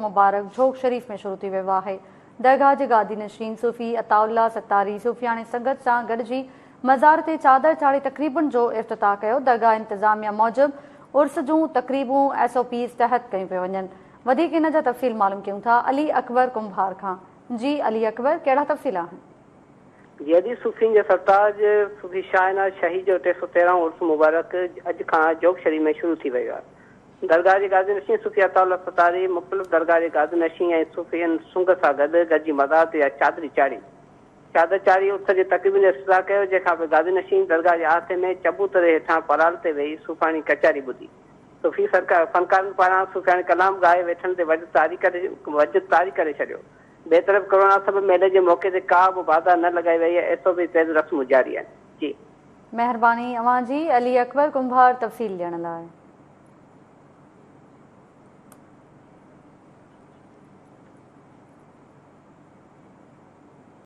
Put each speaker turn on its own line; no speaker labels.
مبارڪ جھوڪ شريف ۾ شروع ٿي ويو آهي. درگاهه جي گادي نشين صوفي عطاء الله ستاري صوفياڻي سنگت سان گڏجي مزار تي چادر چاڙهي تقريبن جو افتتاح ڪيو. درگاهه انتظاميا موجب عرس جون تقريبون ايس او پيز تحت ڪيون پيون وڃن. وڌيڪ ان جا تفصيل معلوم ڪيون ٿا علي اڪبر ڪنڀار کان. جي علي اڪبر ڪهڙا تفصيل آهن؟
جي ادي صوفين جي سرتاج صوفي شاهه عنايت شهيد جو 313 هون عرس مبارڪ اڄ کان جوڳ شريف ۾ شروع ٿي ويو آهي. درگاهه جي گادي نشين صوفي عطاء الله ستاري مختلف درگاهه جي گادي نشين ۽ صوفين سنگ سان گڏ گڏجي مزار تي چادري چاڙهي چادر چاڙهي عرس جي تقريبن جو افتتاح ڪيو جنهن کان پوء گادي نشين درگاهه جي احاطي ۾ چبوتري هيٺان پرال تي ويهي صوفاڻي ڪچهري ٻڌي. صوفي فنڪارن پاران صوفياڻي ڪلام ڳائي ويٺن تي وجد طاري ڪري وجد طاري ڪري ڇڏيو. ٻئي طرف ڪورونا سبب ميلي جي موقعي تي ڪا به باڌا نه لڳائي وئي ۽ ايس او پي تحت رسمون جاري آهن. جي.
مهرباني اوهان جي علي اڪبر ڪنڀار تفصيل ڏيڻ لاء.